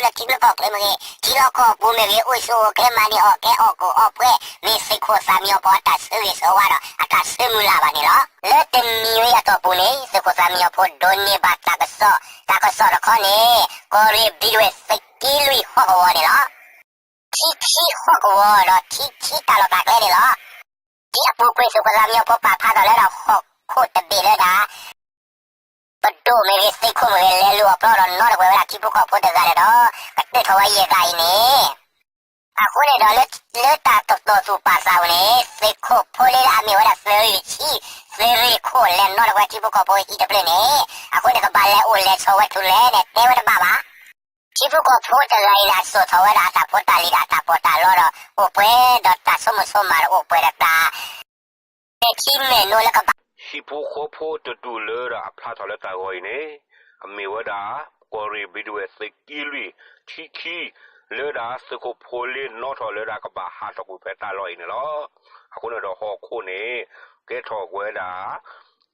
လၢထံချၢကီၢ်ချၢမ့ၢ်ဂ့ၤ, ထံလီၢ်ကီၢ်ပူၤမ့ၢ်ဂ့ၤ, အိၣ်ဆူၣ်အိၣ်ချ့မၤန့ၢ်အီၣ်ကဲအီၣ်ကိၣ်အီၣ်ပှဲၤ မ့ၢ်သုးခိၣ်သၣ်မံညီၤဖိအတၢ်ဆၢဂ့ၤဆၢဝါဒီး အတၢ်ဆၢမုၢ်လၢ်ဘၣ်န့ၣ်လီၤ. လၢတနံၤဝဲအတီၢ်ပူၤန့ၣ် သုးခိၣ်သၣ်မံညီၤဖိဒိးန့ၢ်ဘၣ်တၢ်ကစီၣ်, တၢ်ကစီၣ်တခီန့ၣ် ကီၢ်ရ့ၣ်ဘျံးဒဝဲၣ်သုးက့လွံၢ်ဟီၣ်ကဝီၤန့ၣ်လီၤ. ထံခံဟီၣ်ကဝီၤဒီး ထံခံတၢ်လီၢ်တၢ်ကျဲန့ၣ်လီၤ. ဒ်အပူၤကွံာ် သုးခိၣ်သၣ်မံညီၤဖိပာ်ဖျါထီၣ်လၢဒၣ်ဟီၣ်ခိၣ်တဘ့ၣ်လၢဒၣ် ပဒိၣ်မ့ၢ်ဂ့ၤ သုးခိၣ်မ့ၢ်ဂ့ၤ လဲၤလူၤအီၣ်ပျီဒီးနီၣ်ထီၣ်ကွံာ်ဝဲဒၣ်ထံဖိကီၢ်ဖိတဂၤန့ၣ်ဒီး ကတၢၢ်ထီၣ်ဝဲယဲၢ်ဂၤအံၤန့ၣ်, အဃိန့ၣ်ဒီး လၢတၢ်တတီၤသူၣ်ပာ်သးပူၤန့ၣ် သုးခိၣ်ဖိလ့လၢအမ့ၢ်ဝဲဒၣ်သုးရ့ၣ်တဆံ သုးရ့ၣ်ခိၣ် လဲၤနီၣ်ထီၣ်ကွံာ်ဝဲထံဖိကီၢ်ဖိဟံၣ်တဖျၢၣ်န့ၣ်, အဃိန့ၣ် ကဘၣ်လဲၤအိၣ်လဲၤဆိးဝဲထူလဲၣ်န့ၣ် တဲဝဲတဘၣ်ဘၣ်. ထံဖိကီၢ်ဖိတဂၤအံၤန့ၣ် အစိာ်ထီၣ်ဝဲဒၣ်အတၢ်ဖိတၢ်လံၤဒီးအတၢ်ပီးတၢ်လီဒီး အိၣ်ပှဲၤဒီးတၢ်ဆိကမိၣ်ဆိကမးဒီး အိၣ်ပှဲၤဒီးတၢ် မဲာ်ထံမဲာ်နိလၢကဘၣ် ဟံၣ်ဖိဃီဖိတဒူၣ်လၢဒၣ်အဖျါထီၣ်လၢတၢ်ဂီၤအံၤန့ၣ်, အမ့ၢ်ဝဲဒၣ် ကီၢ်ရ့ၣ်ဘျံးဒဝဲၣ်သုးက့လွံၢ် ထံခံ လၢဒၣ်သုးခိၣ်ဖိလ့နီၣ်ထီၣ်လၢဒၣ်ကဘၣ်ဟးထီၣ်ကွံာ်ဖဲတၢ်လီၢ်အံၤန့ၣ်လီၤ. အဃိန့ၣ်ဒီးဟီၣ်ခိၣ်န့ၣ် ကဲထီၣ်ဝဲဒၣ်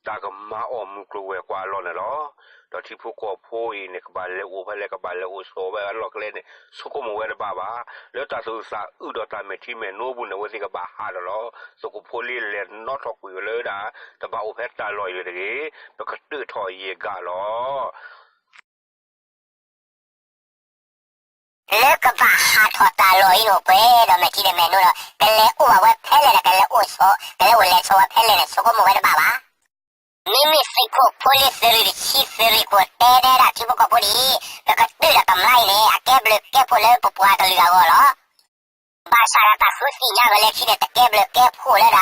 တၢ်ကမၤအီၣ်မုၢ်ကျိၤဝဲၤကွာ်အလီၢ်န့ၣ်လီၤ. ဒီးထံဖိကီၢ်ဖိအံၤန့ၣ် ကဘၣ်လဲၤအိၣ်ဖဲလဲၣ် ကဘၣ်လဲၤအိၣ်ဆိးဖဲအလီၢ်ကျဲန့ၣ် ဆိကမိၣ်ဝဲတဘၣ်ဘၣ်. လၢတၢ်သူၣ်အုးသးအုးဒီးတၢ်မဲာ်ထံမဲာ်နိအပူၤန့ၣ် အဝဲသ့ၣ်ကဘၣ်ဟးထီၣ်လီၤ. သုးခိၣ်ဖိလ့လဲၤနီၣ်ထီၣ်ကွံာ်ဝဲလၢဒၣ် တဘၣ်အိၣ်ဖဲတၢ်လီၢ်အံၤလၢၤတဂ့ၤ, ပကတၢၢ်ထီၣ်ယဲၢ်ဂၤလီၤ. လၢကဘၣ်ဟးထီၣ်တၢ်လီၢ်အံၤန့ၣ် အိၣ်ပှဲၤဒီးမဲာ်ထံဒီးမဲာ်နိဒီး ကလဲၤအိၣ်ဘၣ်ဝဲဖဲလဲၣ်ဒီး ကလဲၤအိၣ်ဆိး ကလဲၤအိၣ်လဲၤဆိးဝဲဖဲလဲၣ်န့ၣ် ဆိကမိၣ်ဝဲတဘၣ်ဘၣ်. မ့မ့ၢ်သုးခိၣ်ဖိလ့သုးရ့ၣ်တဆံ သုးရ့ၣ်ခိၣ်တဲဒၣ်ထံဖိကီၢ်ဖိဒ်အံၤ, ပကတၢၢ်ဒီးကမျၢၢ်အံၤန့ၣ် အကဲဘျုးကဲဖှိၣ်လၢပပှၤကလုာ်အဂီၢ်လီၤ. ဘၣ်ဆၣ်ဒီးတၢ်ဃုသ့ၣ်ညါဝဲလၢခံန့ၣ် တကဲဘျုးကဲဖှိၣ်လၢ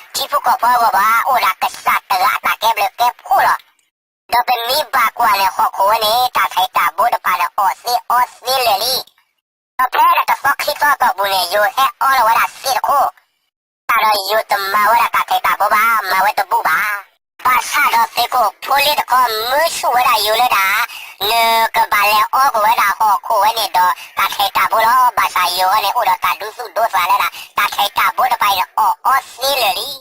ဒၣ် ထံဖိကီၢ်ဖိအဂီၢ်ဘၣ်, အိၣ်ဒၣ်ကစၢ်တဂၤအတၢ်ကဲဘျုးကဲဖှိၣ်လီၤ. ဒီးပမ့ၢ်ဘၣ်ကွၢ်န့ၣ် ဟီၣ်ခိၣ်ဝဲန့ၣ် တၢ်ခၢၣ်တၢ်ဘိတဖၣ်န့ၣ် အီၣ်သ့အီသ့လၢာ်လံ. ဒီးဖဲဒၣ်တသီခံသီအတီၢ်ပူၤန့ၣ် ယိၤဟဲအီလီၤဝဲဒၣ်သ့ၣ်တခိၣ်, ဘၣ်ဆၣ်ဒီးယိၤတမၤဝဲဒၣ်တၢ်ခၢၣ်တၢ်ဘိဘၣ်, မၤဝဲတဘူၣ်ဘၣ်. ဘၣ်ဆၣ်ဒီးသုးခိၣ်ဖိလ့တခီ မၢဆူၣ်ဝဲဒၣ်ယိၤလၢဒၣ် နကဘၣ်လဲၤအီက့ၤဝဲဒၣ်ဟီၣ်ခိၣ်ဝဲန့ၣ်ဒီး တၢ်ခၢၣ်တၢ်ဘိလီၤ. ဘၣ်ဆၣ်ယိၤဝဲန့ၣ် အိၣ်ဒီးတၢ်ဒူသူၣ်ဒိသးလၢဒၣ် တၢ်ခၢၣ်တၢ်ဘိတဖၣ်အံၤန့ၣ် အီၣ်အီသ့လၢာ်လံ.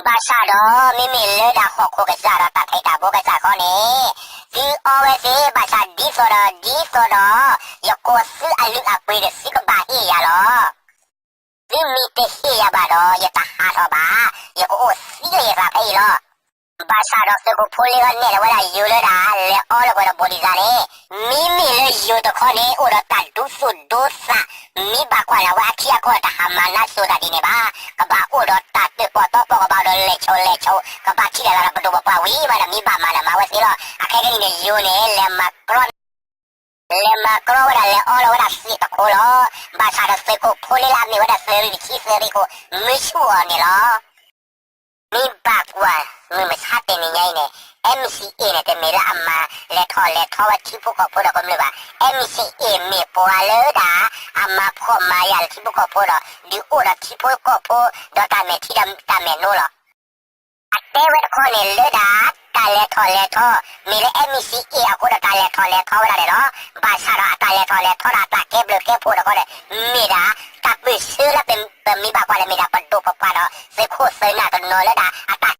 ဘၣ်ဆၣ်ဒီး မ့မ့ၢ်လၢဒၣ်ဟီၣ်ခိၣ်ကစၢ်ဒီးတၢ်ခၢၣ်တၢ်ဘိကစၢ်ခီန့ၣ် သုအီဝဲသ့, ဘၣ်ဆၣ်ဒ်သိးဒီး ဒ်သိးဒီး ယကိးသုအလုၢ်အပှ့ၤဒီး သုကဘၣ်ဟ့ၣ်ယၤလီၤ. သုမ့ၢ်တဟ့ၣ်ယၤဘၣ်ဒီး ယတဟးထီၣ်ဘၣ်, ယကအိၣ်သံလၢယသးဖဲအံၤလီၤ. ဘၣ်ဆၣ်ဒီးသုးခိၣ်ဖိလ့အီၤနဲၣ်လီၤဝဲဒၣ်ယိၤလၢဒၣ် လဲၤအီလၢပှဲၤဒီးဘိၣ်ဒံးစၢ်န့ၣ်, မ့မ့ၢ်လၢယိၤတခီန့ၣ် အိၣ်ဒီးတၢ်ဒူသူၣ်ဒိသး, မ့ၢ်ဘၣ်ကွၢ်လၢ်ဝဲအထံအကီၢ် တဟးမၤနါစိၤသးဒ်န့ၣ်ဘၣ်. ကဘၣ်အိၣ်ဒီးတၢ်တၢၣ်ပီၣ်တီပီၣ် ကဘၣ်အိၣ်ဒီးလဲၤဆိးလဲၤဆိး, ကဘၣ်ထံၣ်လိာ်သးဒီးပဒိၣ်ပပှၢ်ဝံၤမးဒီး မ့ၢ်ဘၣ်မၤဒီးမၤဝဲသ့လီၤ. အခဲကနံၣ်န့ၣ် ယိၤန့ၣ် လဲၤမၤကြီ လဲၤမၤကြီဝဲဒၣ် လဲၤအီလီၤဝဲဒၣ်သ့ၣ်တခိၣ်လီၤ. ဘၣ်ဆၣ်ဒီးသုးခိၣ်ဖိလ့လၢအမ့ၢ်ဝဲဒၣ်သုးရ့ၣ်တဆံ သုးရ့ၣ်ခိၣ် မၢဆူၣ်အီၤန့ၣ်လီၤ. မ့ၢ်ဘၣ်ကွၢ် မုၢ်မဆါတနံၤညါအံၤန့ၣ် MCA န့ၣ် တမ့ၢ်လၢအမၤလဲၤထီၣ်လဲၤထီဝဲထံဖိကီၢ်ဖိဒီးကမျၢၢ်ဘၣ်. MCA မ့ၢ်ပှၤလၢဒၣ် အမၤဖှီၣ်မၤယာ်လၢထံဖိကီၢ်ဖိဒီး ဒုးအိၣ်ဒီးထံဖိကီၢ်ဖိ ဒီးတၢ်မဲာ်ထံဒီးတၢ်မဲာ်နိလီၤ. အတဲဝဲတခီန့ၣ် လၢဒၣ် တၢ်လဲၤထီၣ်လဲၤထီ မ့ၢ်လၢ MCA အဃိဒီး တၢ်လဲၤထီၣ်လဲၤထီဝဲဒၣ်န့ၣ်လီၤ. ဘၣ်ဆၣ်ဒီးအတၢ်လဲၤထီၣ်လဲၤထီဒီး အတၢ်ကဲဘျုးကဲဖှိၣ်တခီန့ၣ် မ့ၢ်ဒၣ် တၢ်ပၢၢ်ဆၢလၢပမ့ၢ်ဘၣ်ကွၢ်န့ၣ် မ့ၢ်ဒၣ်ပဒိၣ်ပပှၢ်ဒီး သုးခိၣ်သုးနၢ်တနီၤလၢဒၣ် အတၢ်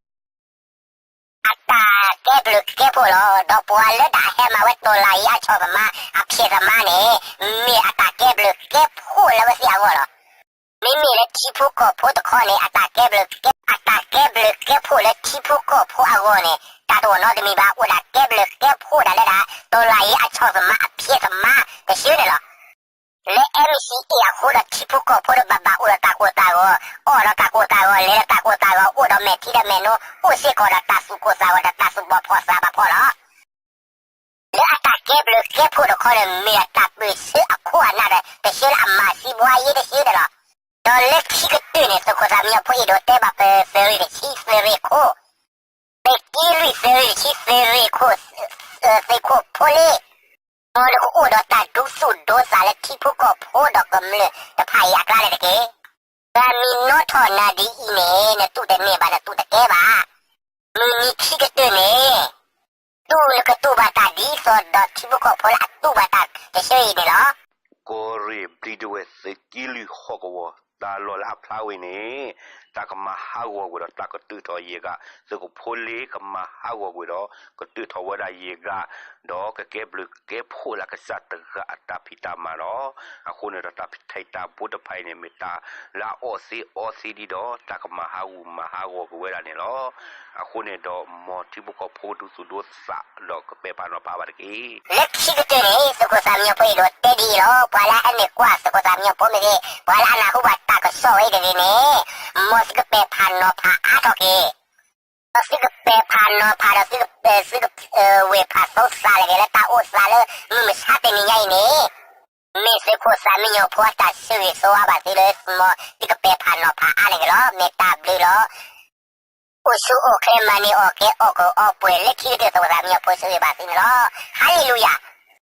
အတၢ်ကဲဘျုးကဲဖှိၣ်လီၤ. ဒီးပှၤလၢဒၣ်ဟဲမၤဝဲ တော်လှန်ရေးအချောင်သမား အဖျဲၣ်သမားန့ၣ် မ့ၢ်အတၢ်ကဲဘျုးကဲဖှိၣ်လၢဝဲသ့ၣ်အဂီၢ်လီၤ. မ့မ့ၢ်လၢထံဖိကီၢ်ဖိတခီန့ၣ် အတၢ်ကဲဘျုးကဲ အတၢ်ကဲဘျုးကဲဖှိၣ်လၢထံဖိကီၢ်ဖိအဂီၢ်န့ၣ် တၢ်တအိၣ်နီတမံၤဘၣ်. အိၣ်ဒၣ်ကဲဘျုးကဲဖှိၣ်ဒၣ်လၢဒၣ် တော်လှန်ရေးအချောင်သမား အဖျဲၣ်သမားတဆၢန့ၣ်လီၤ. လၢ MCA အဃိဒီး ထံဖိကီၢ်ဖိဒီး ဘၣ်ဘၣ်အိၣ်ဒီးတၢ်ကိၢ်တၢ်ဂီၤ, အီၣ်ဒီးတၢ်ကိၢ်တၢ်ဂီၤ, လဲၤဒီးတၢ်ကိၢ်တၢ်ဂီၤ, အိၣ်ဒီးမဲာ်ထံဒီးမဲာ်နိ, အိၣ်စ့ၢ်ကီးဒီးတၢ်သူၣ်ကိၢ်သးဂီၤ ဒီးတၢ်သူၣ်ဘီၣ်ဖှီၣ်သးဘီၣ်ဖှီၣ်လီၤ. လၢအတၢ်ကဲဘျုးကဲဖှိၣ်တခီန့ၣ် မ့ၢ်ဒၣ်တၢ်ပၢၢ်ဆၢအခိၣ်အနၢ်ဒီး တဆၢလၢအမၤစံးဘှါယ့တဆၢန့ၣ်လီၤ. ဒီးလၢခံကတၢၢ်န့ၣ် သုးခိၣ်သၣ်မံညီၤဖိအဲၣ်ဒိးတဲဘၣ်ပသုးရ့ၣ်တဆံ သုးရ့ၣ်ခိၣ် သုးက့လွံၢ် သုးရ့ၣ်တဆံ သုးရ့ၣ်ခိၣ် သုးခိၣ်ဖိလ့ မ်နကအိၣ်ဒီးတၢ်ဒူသူၣ်ဒိသးလၢထံဖိကီၢ်ဖိဒီးကမျၢၢ်တဖၣ်အံၤအကျါန့ၣ်တက့ၢ်. ပှၤမ့ၢ်နီၣ်ထီၣ်နၤဒ်အံၤန့ၣ် နတူၢ်တန့ၢ်ဘၣ် နတူၢ်တကဲဘၣ်. မုၢ်နံၤခံကတၢၢ်န့ၣ် တူၢ်နကတူၢ်ဘၣ်တၢ်ဒ်သိးဒီးထံဖိကီၢ်ဖိလၢအတူၢ်ဘၣ်တၢ်တဆၢအံၤန့ၣ်လီၤ. ကီၢ်ရ့ၣ်ဘျံးဒဝဲၢ်သုးက့လွံၢ်ဟီၣ်ကဝီၤ တၢ်လီၢ်လၢအဖျါဝံၤန့ၣ် တၢ်ကမၤဟးဂီၤကွံာ်ဒီးတၢ်ကတုၤထီၣ်ယဲၢ်ဂၤ, သုးခိၣ်ဖိလ့ကမၤဟးဂီၤကွံာ်ဒီး ကတုၤထီၣ်ဝဲဒၣ်ယဲၢ်ဂၤ, ဒီးကကဲဘျုးကဲဖှိၣ်လၢကစၢ်တဂၤအတၢ်ဖံးတၢ်မၤလီၤ. အဃိန့ၣ်ဒီးတၢ်ဖံးတၢ်မၤတဖၣ်အံၤန့ၣ် မ့ၢ်တၢ်လၢအအီသံးအီသံးဒံးဒီး တၢ်ကမၤဟးဂူာ်မၤဟးဂီၤကွံာ်ဝဲဒၣ်န့ၣ်လီၤ. အဃိန့ၣ်ဒီး မ်ထံဖိကီၢ်ဖိကဒိသူၣ်ဒိသးဒီးကပဲာ်ဖးနီၤဖးဘၣ်တက့ၢ်. လၢခံကတၢၢ်န့ၣ် သုးခိၣ်သးမံညီၤဖိအံၤဒီးတဲဒ်အံၤလီၤ. ပှၤလၢအဟဲနုာ်ကွၢ်သုးခိၣ်သးမံညီၤဖိမ့ၢ်ဂ့ၤ, ပှၤလၢအနၢ်ဟူဘၣ်တၢ်ကစီၣ်ဝဲအံၤတဂ့ၤန့ၣ်, မ်သုကပဲာ်ဖးနီၤဖးအါထီၣ်က့ၤ ဒီးသုကပဲာ်ဖးနီၤဖးဒီးသုက, သုက, ဝ့ၢ်ဖးသိသးလဲၣ်ဂ့ၤ လၢတၢ်အိၣ်သးလၢမုၢ်မဆါတနံၤညါအံၤန့ၣ်, မ့ၢ်သုးခိၣ်သးမံညီၤဖိအတၢ်ဆိၣ်ဂ့ၤဆိၣ်ဝါဘၣ်သုလၢ မ်သုကပဲာ်ဖးနီၤဖးအါလဲၣ်ဂ့ၤလီၤ. မ့ၢ်တၢ်ဘျုးလီၤ. အိၣ်ဆူၣ်အိၣ်ချ့မၤန့ၢ်အီၣ်ကဲအီၣ်ကီအီပှဲၤလၢခံကတၢၢ် သုးခိၣ်သးမံညီၤဖိဆိၣ်ဂ့ၤဘၣ်သုန့ၣ်လီၤ. ဟါလ့လူယၤ.